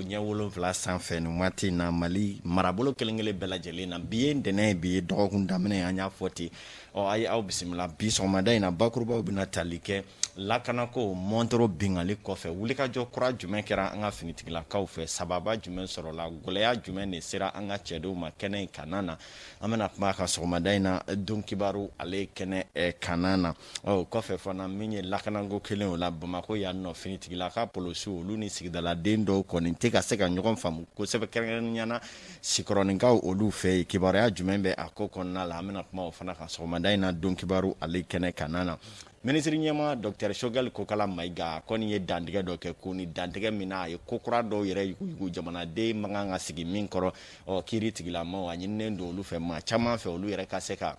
Ɲɛ 7 sanfɛ nin waati in na, Mali marabolo kelen-kelen bɛɛ lajɛlen na, bi ye ntɛnɛn ye, bi ye dɔgɔkun daminɛ, an y'a fɔ ten. Ɔ, a ye aw bisimila bi sɔgɔmada in na. Bakurubaw bɛna tali kɛ lakanako Montreux binkanni kɔfɛ, wulikajɔ kura jumɛn kɛra an ka finitigilakaw fɛ, sababa jumɛn sɔrɔla, gɛlɛya jumɛn de sera an ka cɛdenw ma kɛnɛ in kanna na? An bɛna kuma a kan sɔgɔmada in na don kibaru ale kɛnɛ kanna na. Ɔ, kɔfɛ fana, min ye lakanako kelen o la, Bamakɔ yan nɔ, finitigilaka polosiw, olu ni sigidaladen dɔw kɔni tɛ ka se ka ɲɔgɔn faamu kosɛbɛ, kɛrɛnkɛrɛnnenya na Sikɔrɔninkaw olu fɛ yen. Kibaruya jumɛn bɛ a ko kɔnɔna la? An bɛna kuma o fana kan sɔgɔmada in na don kibaru ale kɛnɛ kanna na. Minisiri ɲɛmaa Docteur Choguel Kokala Mayiga kɔni ye dantigɛ dɔ kɛ ko ni dantigɛ min na, a ye ko kura dɔw yɛrɛ yuguyugu jamanaden man kan ka sigi min kɔrɔ. Ɔ, kiiri tigilamaw, a ɲininen don olu fɛ, maa caman fɛ, olu yɛrɛ ka se ka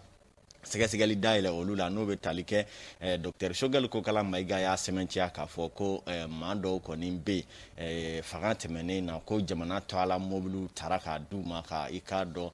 sɛgɛsɛgɛli dayɛlɛ olu la, n'o bɛ tali kɛ Docteur Choguel Kokala Mayiga y'a sɛmɛntiya k'a fɔ ko maa dɔw kɔni bɛ yen fanga tɛmɛnen na, ko jamana tɔgɔla mobiliw tara k'a d'u ma, ka i k'a dɔn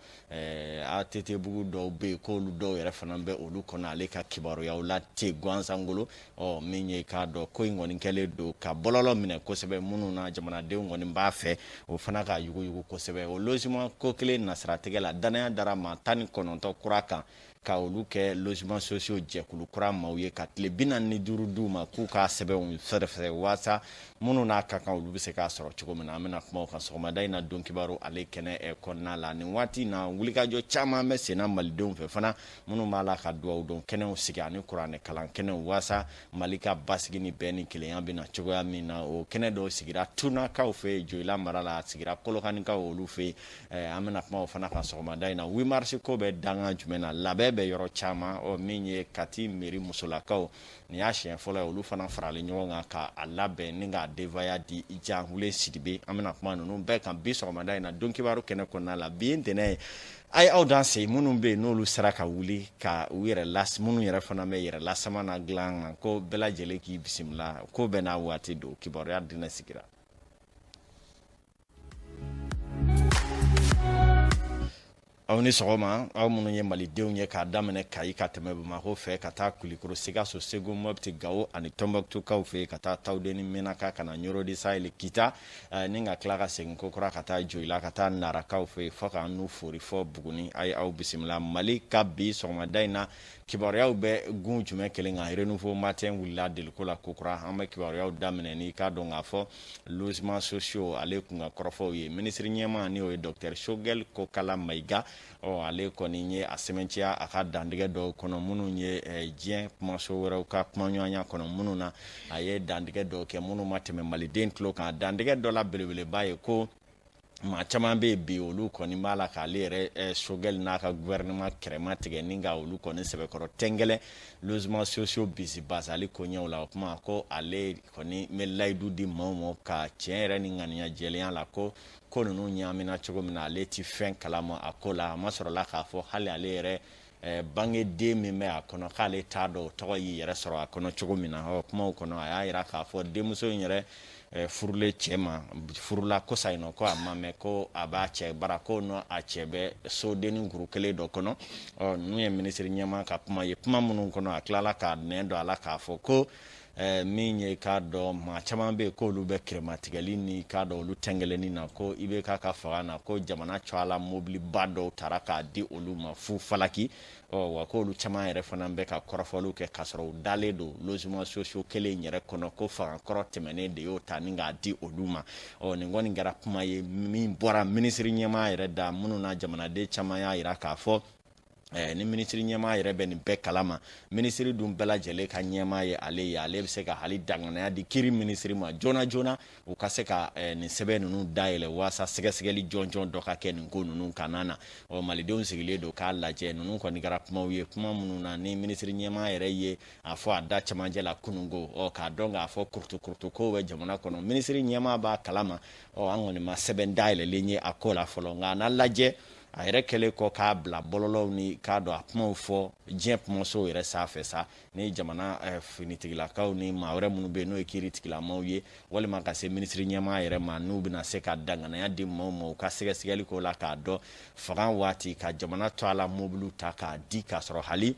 ATT bugu dɔw bɛ yen, k'olu dɔw yɛrɛ fana bɛ olu kɔnɔ, ale ka kibaruyaw la ten gansankolo. Ɔ, min ye k'a dɔn ko in kɔni kɛlen don ka bɔlɔlɔ minɛ kosɛbɛ, minnu na jamanadenw kɔni b'a fɛ o fana ka yuguyugu kosɛbɛ. O logement ko kelen nasiratigɛ la, danaya dara maa 19 kura kan ka olu kɛ logement sociaux jɛkulu kura maaw ye, ka tile 45 d'u ma k'u ka sɛbɛnw fɛrɛfɛrɛ waasa minnu n'a ka kan, olu bɛ se k'a sɔrɔ cogo min na. An bɛna kuma o kan sɔgɔmada in na don kibaru ale kɛnɛ kɔnɔna la. Nin waati in na, wulikajɔ caman bɛ senna malidenw fɛ fana, minnu b'a la ka dugawu don kɛnɛw sigi ani kuranɛ kalan kɛnɛw, waasa Mali ka basigi ni bɛn ni kelenya bɛ na cogoya min na. O kɛnɛ dɔw sigira Tunakaw fɛ yen, Joyila mara la, a sigira Kolokanikaw olu fɛ yen. An bɛna kuma o fana kan sɔgɔmada in na. 8 mars ko bɛ dankan jumɛn na? Labɛn bɛ yɔrɔ caman. Ɔ, min ye Kati mairie musolakaw, nin y'a siɲɛ fɔlɔ ye olu fana faralen ɲɔgɔn kan k'a labɛn ni k'a denbaya di Janwule Sidibe. An bɛna kuma ninnu bɛɛ kan bi sɔgɔmada in na don kibaru kɛnɛ kɔnɔna la. Bi ye ntɛnɛn ye, a ye aw danse. Minnu bɛ yen n'olu sera ka wuli ka u yɛrɛ la, minnu yɛrɛ fana bɛ yɛrɛ lasama na dilan kan, ko bɛɛ lajɛlen k'i bisimila, ko bɛɛ n'a waati don. Kibaruya diinɛ sigira. Aw ni sɔgɔma, aw minnu ye malidenw ye, k'a daminɛ Kayi ka tɛmɛ Bamakɔ fɛ ka taa Kulikoro, Sikaso, Segu, Mɔpti, Gawo ani Tɔnbɔkutukaw fɛ yen, ka taa Tawudeni, Menaka, ka na Ɲɔrɔ di Sahel, Kita, ni ka tila ka segin kokura ka taa Joyila, ka taa Narakaw fɛ yen, fo k'an n'u fori fɔ Buguni. A ye aw bisimila Mali ka bi sɔgɔmada in na kibaruyaw bɛ gun jumɛn kelen kan? Renouveau Matin wulila deliko la kokura. An bɛ kibaruyaw daminɛ ni k'a dɔn k'a fɔ logement sociaux ale kun ka kɔrɔfɔw ye. Minisiri ɲɛmaa, ni o ye Docteur Choguel Kokala Mayiga, ɔ, ale kɔni ye a sɛmɛntiya a ka dantigɛ dɔw kɔnɔ, minnu ye diɲɛ kumaso wɛrɛw ka kumaɲɔgɔnya kɔnɔ, minnu na a ye dantigɛ dɔw kɛ minnu ma tɛmɛ maliden tulo kan. Dantigɛ dɔ la belebeleba ye ko maa caman bɛ yen bi, olu kɔni b'a la k'ale yɛrɛ Choguel n'a ka gouvernement kɛrɛma tigɛ ni ka olu kɔni sɛbɛkɔrɔ tɛngɛlɛn logement sociaux bisibasali koɲɛw la. O kuma ko ale kɔni bɛ layidu di maaw ma ka tiɲɛ yɛrɛ ni ŋaniya jɛlenya la, ko ko ninnu ɲaamina cogo min na, ale ti fɛn kalama a ko la. A ma sɔrɔla k'a fɔ hali ale yɛrɛ bangeden min bɛ a kɔnɔ, k'ale t'a dɔn o tɔgɔ y'i yɛrɛ sɔrɔ a kɔnɔ cogo min na. Ɔ, kumaw kɔnɔ, a y'a jira k'a fɔ denmuso in yɛrɛ furulen cɛ ma, furula kosa in nɔ, ko a ma mɛn ko a b'a cɛ bara, ko n'o a cɛ bɛ sodennin kuru kelen dɔ kɔnɔ. Ɔ, ninnu ye minisiri ɲɛmaa ka kuma ye, kuma minnu kɔnɔ a tilala k'a nɛn don a la k'a fɔ ko min ye k'a dɔn maa caman bɛ yen k'olu bɛ kɛrɛmatigɛli ni k'a dɔn olu tɛngɛlɛnni na, ko IBK ka fanga na, ko jamana cɔla mobiliba dɔw tara k'a di olu ma fu falaki. Ɔ, wa k'olu caman yɛrɛ fana bɛ ka kɔrɔfɔliw kɛ k'a sɔrɔ u dalen don logement sociaux kelen in yɛrɛ kɔnɔ, ko fanga kɔrɔ tɛmɛnen de y'o ta ni k'a di olu ma. Ɔ, nin kɔni kɛra kuma ye min bɔra minisiri ɲɛmaa yɛrɛ da, minnu na jamanaden caman y'a jira k'a fɔ ni minisiri ɲɛmaa yɛrɛ bɛ nin bɛɛ kalama, minisiri dun bɛɛ lajɛlen ka ɲɛmaa ye ale ye, ale bɛ se ka hali danganiya di kiri minisiri ma joona joona, u ka se ka nin sɛbɛn ninnu dayɛlɛ waasa sɛgɛsɛgɛli jɔnjɔn dɔ ka kɛ nin ko ninnu kana na. Ɔ, malidenw sigilen don k'a lajɛ. Ninnu kɔni kɛra kumaw ye, kuma minnu na ni minisiri ɲɛmaa yɛrɛ ye a fɔ a da cɛmancɛ la kununko. Ɔ, k'a dɔn k'a fɔ kurutu ko bɛ jamana kɔnɔ, minisiri ɲɛmaa b'a kalama. Ɔ, an kɔni ma sɛbɛn dayɛlɛlen ye a ko la fɔlɔ, nka a n'a lajɛ a yɛrɛ kɛlen kɔ k'a bila bɔlɔlɔw ni k'a dɔn a kumaw fɔ diɲɛ kumasow yɛrɛ sanfɛ sa, ni jamana finitigilakaw ni maa wɛrɛ minnu bɛ yen n'o ye kiiri tigilamaw ye, walima ka se minisiri ɲɛmaa yɛrɛ ma, n'u bɛna se ka danganiya di maaw ma, u ka sɛgɛsɛgɛli ko la k'a dɔn fanga waati ka jamana to a la mobiliw ta k'a di k'a sɔrɔ hali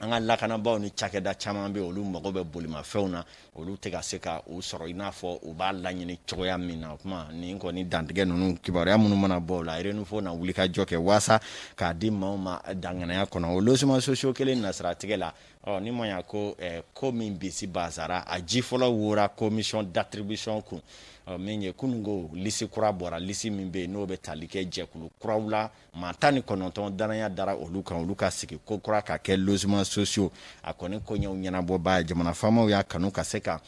An ka lakanabaaw ni cakɛda caman bɛ, olu mago bɛ bolimafɛnw na, olu tɛ ka se ka u sɔrɔ i n'a fɔ u b'a laɲini cogoya min na. O kuma nin kɔni dantigɛ ninnu, kibaruya minnu mana bɔ o la, Renouveau na wuli ka jɔ kɛ waasa k'a di maaw ma danganaya kɔnɔ. O logements sociaux kelen nasiratigɛ la, ɔ ni ma ɲa ko ko min bisi basara, a ji fɔlɔ wora commission d'attribution kun. Ɔ min ye kununko lisi kura bɔra, lisi min bɛ yen n'o bɛ tali kɛ jɛkulu kuraw la, maa 19, danaya dara olu kan, olu ka sigi ko kura ka kɛ logements sociaux a kɔni koɲɛw ɲɛnabɔbaa ye. Jamana faamaw y'a kanu ka se ka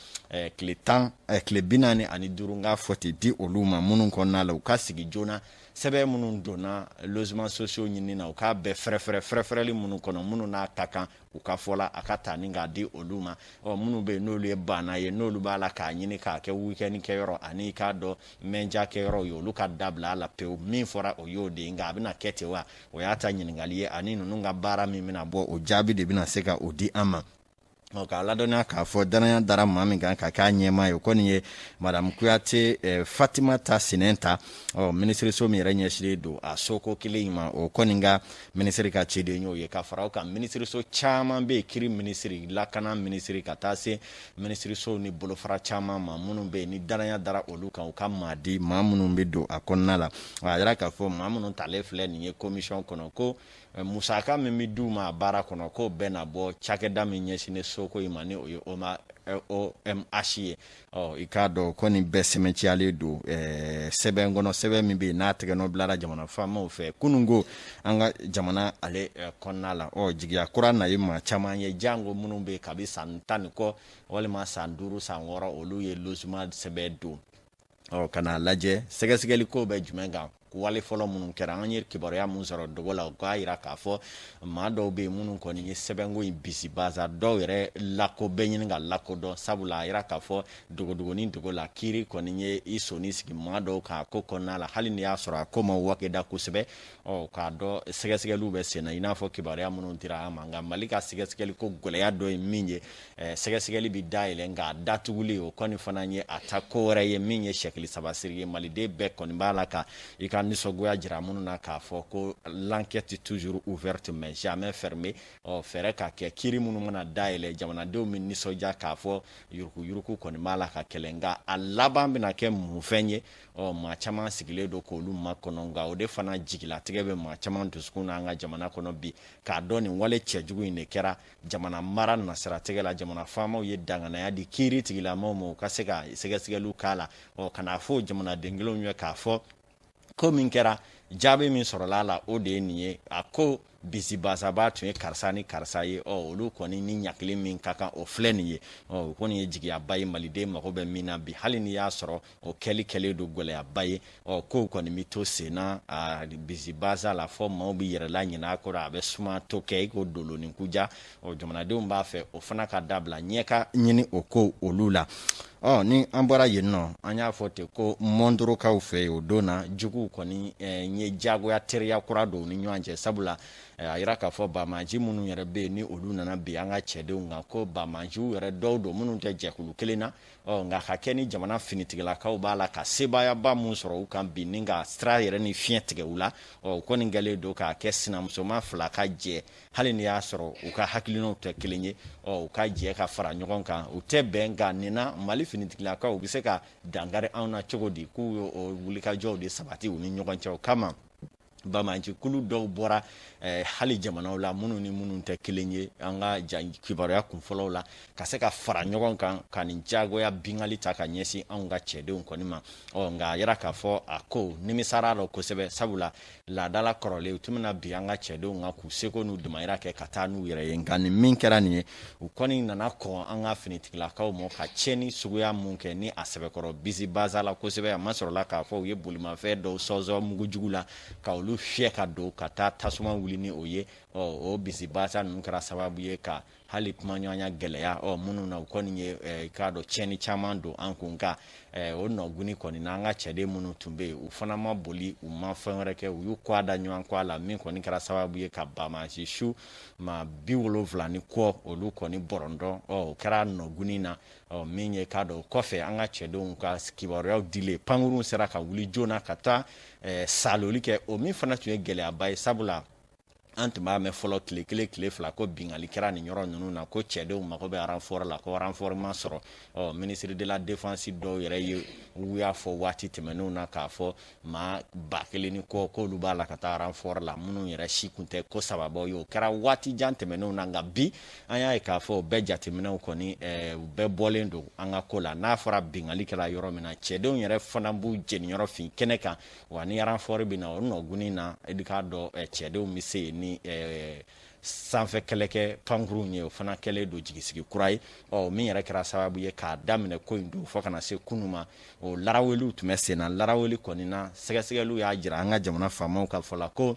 tile 10, tile 45, n k'a fɔ ten, di olu ma, minnu kɔnɔna la u ka sigi joona, sɛbɛn minnu donna logements sociaux ɲini na, u k'a bɛɛ fɛrɛfɛrɛ, fɛrɛfɛrɛli minnu kɔnɔ, minnu n'a ka kan u ka fɔ la, a ka taa ni k'a di olu ma. Ɔ minnu bɛ yen n'olu ye banna ye, n'olu b'a la k'a ɲini k'a kɛ week-end kɛyɔrɔ ani k'a dɔn mɛnja kɛyɔrɔ ye, olu ka dabila a la pewu. Min fɔra, o y'o de ye, nka a bɛna kɛ ten wa, o y'a ta ɲininkali ye. Ani ninnu ka baara min bɛna bɔ, o jaabi de bɛna se ka o di an ma. Ɔ k'a ladɔnniya k'a fɔ danaya dara maa min kan ka k'a ɲɛmaa ye, o kɔni ye Madame Kuyate Fatimata Sinɛnta. Ɔ minisiriso min yɛrɛ ɲɛsinnen don a soko kelen in ma, o kɔni ka minisiri ka ciden y'o ye. Ka fara o kan, minisiriso caman bɛ yen, kiri minisiri, lakana minisiri, ka taa se minisirisow ni bolofara caman ma minnu bɛ yen ni danaya dara olu kan, u ka maa di, maa minnu bɛ don a kɔnɔna la. A yira k'a fɔ maa minnu talen filɛ nin ye commission kɔnɔ, ko musaka min bɛ d'u ma baara kɔnɔ, k'o bɛɛ na bɔ cakɛda min ɲɛsinnen soko in ma, ni o ye OMH ye. Ɔ i k'a dɔn ko nin bɛɛ sɛmɛntiyalen don sɛbɛn kɔnɔ, sɛbɛn min bɛ yen n'a tɛgɛnɔ bilara jamana faamaw fɛ kununko an ka jamana ale kɔnɔna la. Ɔ jigiya kura na ye maa caman ye, jango minnu bɛ yen kabi san 10 ni kɔ walima san 5, san 6, olu ye logement sɛbɛn don. Ɔ ka n'a lajɛ sɛgɛsɛgɛli ko bɛ jumɛn kan, wale fɔlɔ minnu kɛra, an ye kibaruya mun sɔrɔ dogo la, o k'a yira k'a fɔ maa dɔw bɛ yen minnu kɔni ye sɛbɛnko in bisibasa, dɔw yɛrɛ lako bɛ ɲini ka lakodɔn, sabula a yira k'a fɔ dogodogonin dogo la, kiiri kɔni ye i sɔnni sigi maa dɔw kan ko kɔnɔna la, hali n'i y'a sɔrɔ a ko ma wakeda kosɛbɛ. Ɔ k'a dɔn sɛgɛsɛgɛliw bɛ sen na i n'a fɔ kibaruya minnu dira an ma. Nka Mali ka sɛgɛsɛgɛli ko gɛlɛya dɔ ye min ye, sɛgɛsɛgɛli bɛ dayɛlɛ, nka a datuguli, o kɔni fana ye a ta ko wɛrɛ ye min ye sɛkili saba siri ye. Maliden bɛɛ kɔni b'a la ka i ka nisɔngoya jira minnu na k'a fɔ ko l'enquête toujours ouverte mais jamais fermée. Ɔ fɛɛrɛ ka kɛ, kiiri minnu mana dayɛlɛ, jamanadenw bɛ nisɔndiya k'a fɔ yuruguyurugu kɔni b'a la ka kɛlɛ, nka a laban bɛna kɛ mun fɛn ye? Ɔ maa caman sigilen don k'olu makɔnɔ, nka o de fana jigilatigɛ bɛ maa caman dusukun na an ka jamana kɔnɔ bi, k'a dɔn nin wale cɛjugu in de kɛra jamana mara nasiratigɛ la. Jamana faamaw ye danganaya di kiiri tigilamɔgɔw ma, u ka se ka sɛgɛsɛgɛliw k'a la. Ɔ ka n'a fɔ jamanaden kelenw ye k'a fɔ ko min kɛra, jaabi min sɔrɔla a la, o de ye nin ye, a ko bisibasaba tun ye karisa ni karisa ye, ɔ olu kɔni ni ɲakili min ka kan, o filɛ nin ye. Ɔ o kɔni ye jigiyaba ye maliden mago bɛ min na bi, hali n'i y'a sɔrɔ o kɛli kɛlen don gɛlɛyaba ye. Ɔ kow kɔni bɛ to sen na a bisibasa la fɔ maaw bɛ yɛrɛ la ɲinɛ a kɔrɔ, a bɛ suma to kɛ i ko dolonin kuja. Ɔ jamanadenw b'a fɛ o fana ka dabila, ɲɛ ka ɲini o ko olu la. Ɔ ni an bɔra yen nɔ, an y'a fɔ ten ko Mɔndorokaw fɛ yen, o don na juguw kɔni ye jagoya teriya kura don u ni ɲɔgɔn cɛ, sabula a yira k'a fɔ banbaanci minnu yɛrɛ bɛ yen ni olu nana bin an ka cɛdenw kan, ko banbaanciw yɛrɛ dɔw don minnu tɛ jɛkulu kelen na. Ɔ nka ka kɛ ni jamana finitigilakaw b'a la ka sebaayaba mun sɔrɔ u kan bi, ni ka sira yɛrɛ ni fiɲɛ tigɛ u la, ɔ u kɔni kɛlen don k'a kɛ sinamusoma fila ka jɛ, hali n'i y'a sɔrɔ u ka hakilinaw tɛ kelen ye, ɔ u ka jɛ ka fara ɲɔgɔn kan. U tɛ bɛn, nka nin na Mali finitigilakaw bɛ se ka dankari anw na cogo di? K'u ye o wulikajɔw de sabati u ni ɲɔgɔn cɛ. O kama banbaancikulu dɔw bɔra hali jamanaw la minnu ni minnu tɛ kelen ye, an ka kibaruya kunfɔlɔw la, ka se ka fara ɲɔgɔn kan ka nin jagoya bingali ta ka ɲɛsin anw ka cɛdenw kɔni ma. Ɔ nka a yira k'a fɔ a ko nimisara la kosɛbɛ, sabula laadala kɔrɔlen u tun bɛna bin an ka cɛdenw kan k'u seko n'u damayira kɛ ka taa n'u yɛrɛ ye. Nka nin min kɛra nin ye, u kɔni nana kɔn an ka finitigilakaw ma ka tiɲɛni suguya mun kɛ ni a sɛbɛkɔrɔ bisi basa la kosɛbɛ. A ma sɔrɔla k'a fɔ u ye bolimafɛn dɔw sɔsɔ mugujugu la ka olu fiyɛ ka don ka taa tasuma wuli ni o ye. Ɔ o bisibasa ninnu kɛra sababu ye ka hali kumaɲɔgɔnya gɛlɛya. Ɔ minnu na u kɔni ye k'a dɔn tiɲɛni caman don an kun, nka o nɔguni kɔni na, an ka cɛden minnu tun bɛ yen, u fana ma boli, u ma fɛn wɛrɛ kɛ, u y'u kɔ da ɲɔgɔn kɔ a la, min kɔni kɛra sababu ye ka banbaanci su maa 70 ni kɔ, olu kɔni bɔrɔntɔ. Ɔ o kɛra nɔguni na. Ɔ min ye k'a dɔn o kɔfɛ, an ka cɛdenw ka kibaruyaw dilen, pankurun sera ka wuli joona ka taa saloli kɛ, o min fana tun ye gɛlɛyaba ye, sabula An tun b'a mɛn fɔlɔ tile kelen, tile fila, ko bingali kɛra nin yɔrɔ ninnu na, ko cɛdenw mago bɛ renfort la, ko renfort ma sɔrɔ. Ɔ ministre de la Défense dɔw yɛrɛ ye u y'a fɔ waati tɛmɛnenw na k'a fɔ maa 1000 ni kɔ k'olu b'a la ka taa renfort la, minnu yɛrɛ si kun tɛ ko sababaw ye. O kɛra waati jan tɛmɛnenw na, nka bi an y'a ye k'a fɔ o bɛɛ jateminɛw kɔni, u bɛɛ bɔlen don an ka ko la. N'a fɔra bingali kɛra yɔrɔ min na, cɛdenw yɛrɛ fana b'u jeniyɔrɔ fin kɛnɛ kan wa. Ni renfort bɛ na, o nɔguni na, i k'a dɔn cɛdenw bɛ se yen ni sanfɛ kɛlɛkɛ pankurunw ye. O fana kɛlen don jigisigi kura ye. Ɔ min yɛrɛ kɛra sababu ye k'a daminɛ ko in don fo ka na se kunun ma, o laraweliw tun bɛ sen na. Laraweli kɔni na, sɛgɛsɛgɛliw y'a jira an ka jamana faamaw ka fɔ la ko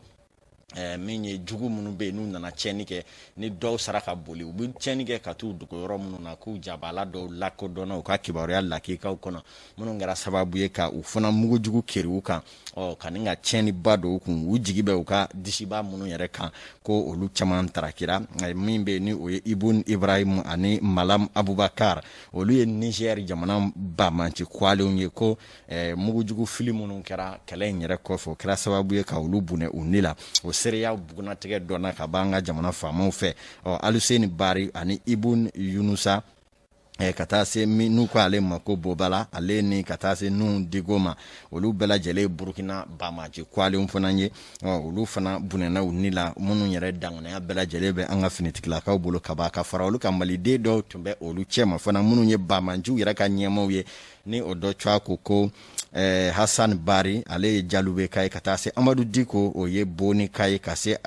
min ye jugu minnu bɛ yen, n'u nana tiɲɛni kɛ, ni dɔw sara ka boli, u bɛ tiɲɛni kɛ ka t'u dogo yɔrɔ minnu na, k'u jabala dɔw lakodɔnna u ka kibaruya lakikaw kɔnɔ, minnu kɛra sababu ye ka u fana mugujugu keri u kan, ɔ ka ni ka tiɲɛniba don u kun, u jigi bɛ u ka disiba minnu yɛrɛ kan, ko olu caman tarakira. Min bɛ yen ni o ye Ibun Ibrahim ani Malam Abubakar, olu ye Niger jamana banbaanci kwalenw ye, ko mugujugu fili minnu kɛra kɛlɛ in yɛrɛ kɔfɛ, o kɛra sababu ye ka olu bɔnɛ u ni la. O seereya bugunnatigɛ dɔnna ka b'an ka jamana faamaw fɛ. Ɔ Aluseni Bari ani Ibun Yunusa, ka taa se n'u ko ale ma ko Bobala, ale ni ka taa se Nuhu Digo ma, olu bɛɛ lajɛlen Burukina banbaanci kwalenw fana ye. Olu fana bɔnɛna u ni la, minnu yɛrɛ danganaya bɛɛ lajɛlen bɛ an ka finitigilakaw bolo ka ban. Ka fara olu kan, maliden dɔw tun bɛ olu cɛma fana, minnu ye banbaanciw yɛrɛ ka ɲɛmaaw ye, ni o dɔ tɔgɔ ko Hasan Bari, ale ye Jalube ka ye, ka taa se Amadu Diko, o ye Boni ka ye, ka se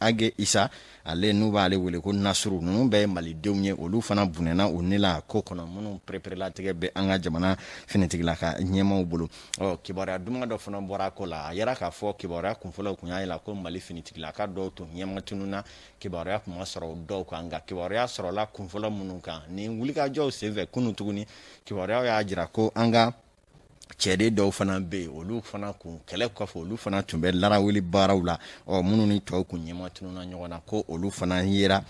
Age Isa, ale n'u b'ale wele ko Nasuru. Ninnu bɛɛ ye malidenw ye, olu fana bɔnɛna u ni la ko kɔnɔ, minnu pereperelatigɛ bɛ an ka jamana finitigilaka ɲɛmaaw bolo. Ɔ kibaruya duman dɔ fana bɔra ko la. A yɛrɛ k'a fɔ kibaruya kunfɔlɔw tun y'a jira ko Mali finitigilaka dɔw tun ɲɛma tununna, kibaruya tun ma sɔrɔ dɔw kan, nka kibaruya sɔrɔla kunfɔlɔ minnu kan nin wulikajɔw senfɛ kunun tuguni, kibaruyaw y'a jira ko an ka cɛden dɔw fana bɛ yen, olu fana kun kɛlɛ kɔfɛ, olu fana tun bɛ laraweli baaraw la, ɔ minnu ni tɔw kun ɲɛma tununna ɲɔgɔn na, ko olu fana yera,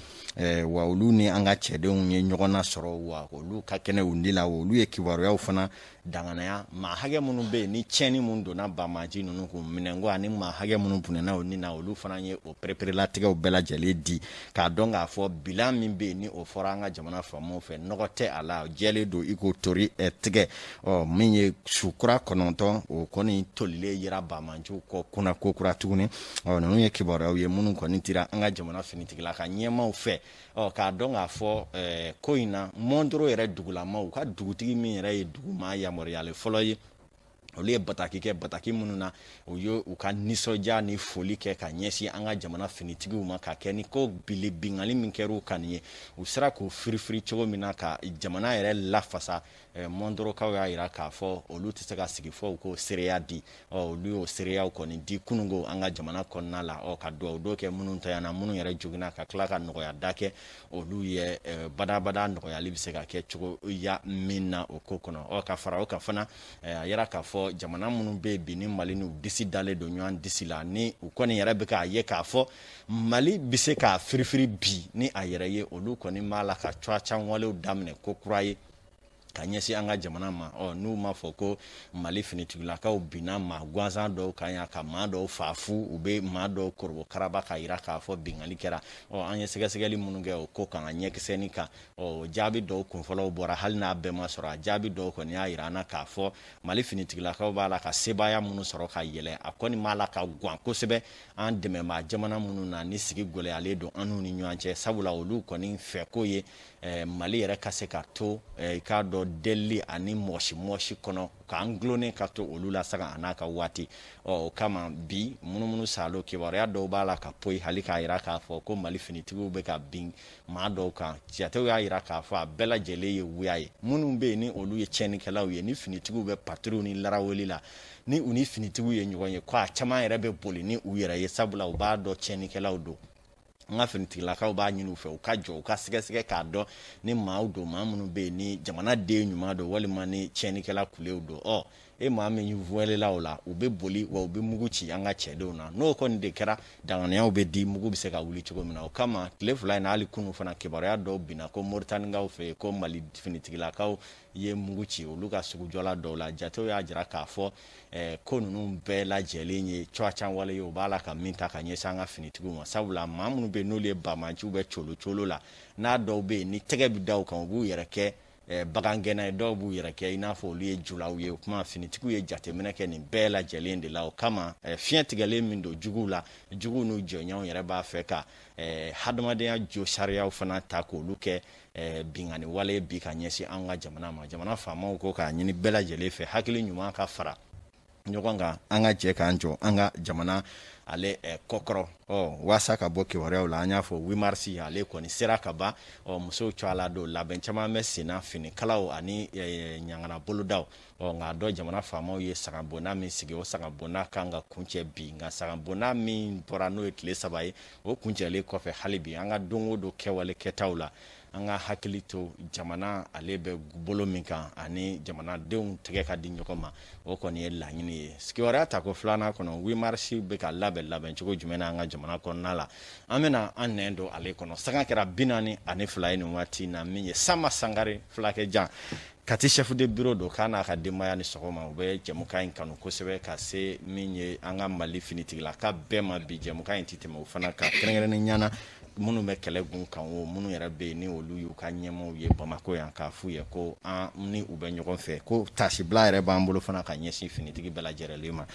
wa olu ni an ka cɛdenw ye ɲɔgɔn nasɔrɔ, wa olu ka kɛnɛ u ni la. Olu ye kibaruyaw fana danganaya. Maa hakɛ minnu bɛ yen ni tiɲɛni minnu donna banbaanci ninnu kun minɛnko ani maa hakɛ minnu bɔnɛna u ni na, olu fana ye o pereperelatigɛw bɛɛ lajɛlen di, k'a dɔn k'a fɔ bilan min bɛ yen ni o fɔra an ka jamana faamaw fɛ, nɔgɔ tɛ a la, jɛlen don i ko tori tigɛ. Ɔ min ye su kura 9, o kɔni tolilen yera banbaanciw kɔ kunna ko kura tuguni. Ɔ ninnu ye kibaruyaw ye minnu kɔni dira an ka jamana finitigilaka ɲɛmaaw fɛ. Ɔ k'a dɔn k'a fɔ ko in na, Mɔntoro yɛrɛ dugulamaw ka dugutigi min yɛrɛ ye dugumaa yamaruyalen fɔlɔ ye, olu ye bataki kɛ, bataki minnu na u ye u ka nisɔndiya ni foli kɛ ka ɲɛsin an ka jamana finitigiw ma, ka kɛ ni ko bili bingali min kɛra u kan nin ye, u sera k'u firifiri cogo min na ka jamana yɛrɛ lafasa. Mɔntorokaw y'a jira k'a fɔ olu tɛ se ka sigi fɔ u k'o seereya di. Ɔ olu y'o seereyaw kɔni di kununko an ka jamana kɔnɔna la, ɔ ka dugawu don kɛ minnu tanyana, minnu yɛrɛ joginna, ka tila ka nɔgɔya da kɛ olu ye, badabada nɔgɔyali bɛ se ka kɛ cogoya min na o ko kɔnɔ. Ɔ ka fara o kan fana, a yira k'a fɔ jamana minnu bɛ yen bi ni Mali n'u disi dalen don ɲɔgɔn disi la, ni u kɔni yɛrɛ bɛ k'a ye k'a fɔ Mali bɛ se k'a firifiri bi ni a yɛrɛ ye, olu kɔni b'a la ka cuwacan walew daminɛ ko kura ye ka ɲɛsin an ka jamana ma. Ɔ n'u m'a fɔ ko Mali finitigilakaw binna maa gansan dɔw kan yan ka maa dɔw faa fu, u bɛ maa dɔw korobo karaba ka yira k'a fɔ bingali kɛra. Ɔ an ye sɛgɛsɛgɛli minnu kɛ o ko kan, a ɲɛkisɛni kan, ɔ jaabi dɔw kunfɔlɔw bɔra, hali n'a bɛɛ ma sɔrɔ, a jaabi dɔw kɔni y'a yira an na k'a fɔ Mali finitigilakaw b'a la ka sebaaya minnu sɔrɔ ka yɛlɛ, a kɔni b'a la ka gan kosɛbɛ an dɛmɛbaa jamana minnu na ni sigi gɛlɛyalen don an n'u ni ɲɔgɔn cɛ, sabula olu kɔni fɛko ye Mali yɛrɛ ka se ka to, i k'a dɔn, delili ani mɔsi mɔsi kɔnɔ, k'an dulonnen ka to olu la saga a n'a ka waati. Ɔ o kama bi munumunu salo, kibaruya dɔw b'a la ka poyi hali k'a jira k'a fɔ ko Mali finitigiw bɛ ka bin maa dɔw kan. Jatew y'a jira k'a fɔ a bɛɛ lajɛlen ye wuya ye. Minnu bɛ yen ni olu ye tiɲɛnikɛlaw ye, ni finitigiw bɛ patrouille ni laraweli la, ni u ni finitigiw ye ɲɔgɔn ye, ko a caman yɛrɛ bɛ boli ni u yɛrɛ ye, sabula u b'a dɔn tiɲɛnikɛlaw don. An ka finitigilakaw b'a ɲini u fɛ u ka jɔ, u ka sɛgɛsɛgɛ k'a dɔn ni maaw don, maa minnu bɛ yen ni jamana den ɲuman don walima ni tiɲɛnikɛla kulew don. Ɔ E maa min welela o la, u bɛ boli wa u bɛ mugu ci an ka cɛdenw na. N'o kɔni de kɛra, danganiyaw bɛ di mugu bɛ se ka wuli cogo min na. O kama, tile 2 in na, hali kunun fana, kibaruya dɔw binna ko Moritanikaw fɛ yen, ko Mali finitigilakaw ye mugu ci olu ka sugujɔla dɔw la. Jatew y'a jira k'a fɔ ko ninnu bɛɛ lajɛlen ye cuwacan wale ye, u b'a la ka min ta ka ɲɛsin an ka finitigiw ma, sabula maa minnu bɛ yen n'olu ye banbaanciw bɛ colo colo la, n'a dɔw bɛ yen ni tɛgɛ bɛ da u kan, u b'u yɛrɛ kɛ bagangɛnna ye, dɔw b'u yɛrɛ kɛ i n'a fɔ olu ye julaw ye. O kuma, finitigiw ye jateminɛ kɛ nin bɛɛ lajɛlen de la. O kama, fiɲɛ tigɛlen min don juguw la, juguw n'u jɔɲɔgɔnw yɛrɛ b'a fɛ ka hadamadenya jo sariyaw fana ta k'olu kɛ binkanni wale bi ka ɲɛsin an ka jamana ma. Jamana faamaw ko k'a ɲini bɛɛ lajɛlen fɛ, hakili ɲuman ka fara ɲɔgɔn kan, an ka jɛ k'an jɔ an ka jamana ale kɔkɔrɔ. Ɔ waasa ka bɔ kibaruyaw la, an y'a fɔ 8 mars ale kɔni sera ka ban. Ɔ musow tɔgɔ la don, labɛn caman bɛ senna, finikalaw ani ɲangana bolodaw. Ɔ nka dɔ jamana faamaw ye sagabonda min sigi, o sagabonda kan ka kuncɛ bi. Nka sagabonda min bɔra, n'o ye tile 3 ye, o kuncɛlen kɔfɛ, hali bi an ka don o don kɛwale kɛtaw la, an ka hakili to jamana ale bɛ bolo min kan ani jamanadenw tɛgɛ ka di ɲɔgɔn ma, o kɔni ye laɲini ye. Kibaruya tako filanan kɔnɔ, 8 mars bɛ ka labɛn labɛn cogo jumɛn na an ka jamana kɔnɔna la, an bɛna an nɛn don ale kɔnɔ. Sanga kɛra 42 ye nin waati na. Min ye Sama Sangare fulakɛ jan, Kati chef de bureau don, k'a n'a ka denbaya ni sɔgɔma. U bɛ jɛmukan in kanu kosɛbɛ. Ka se min ye an ka Mali finitigilaka bɛɛ ma, bi jɛmukan in tɛ tɛmɛ o fana kan, kɛrɛnkɛrɛnnen ɲana minnu bɛ kɛlɛ gun kan, o minnu yɛrɛ bɛ yen ni olu y'u ka ɲɛmaaw ye Bamakɔ yan, k'a f'u ye ko an ni u bɛ ɲɔgɔn fɛ, ko tasibila yɛrɛ b'an bolo fana ka ɲɛsin finitigi bɛɛ lajɛlen ma.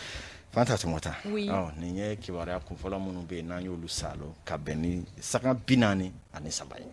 Fanta Tumata, nin ye kibaruya kunfɔlɔ minnu bɛ yen n'an y'olu salo ka bɛn ni sanga 43 ye.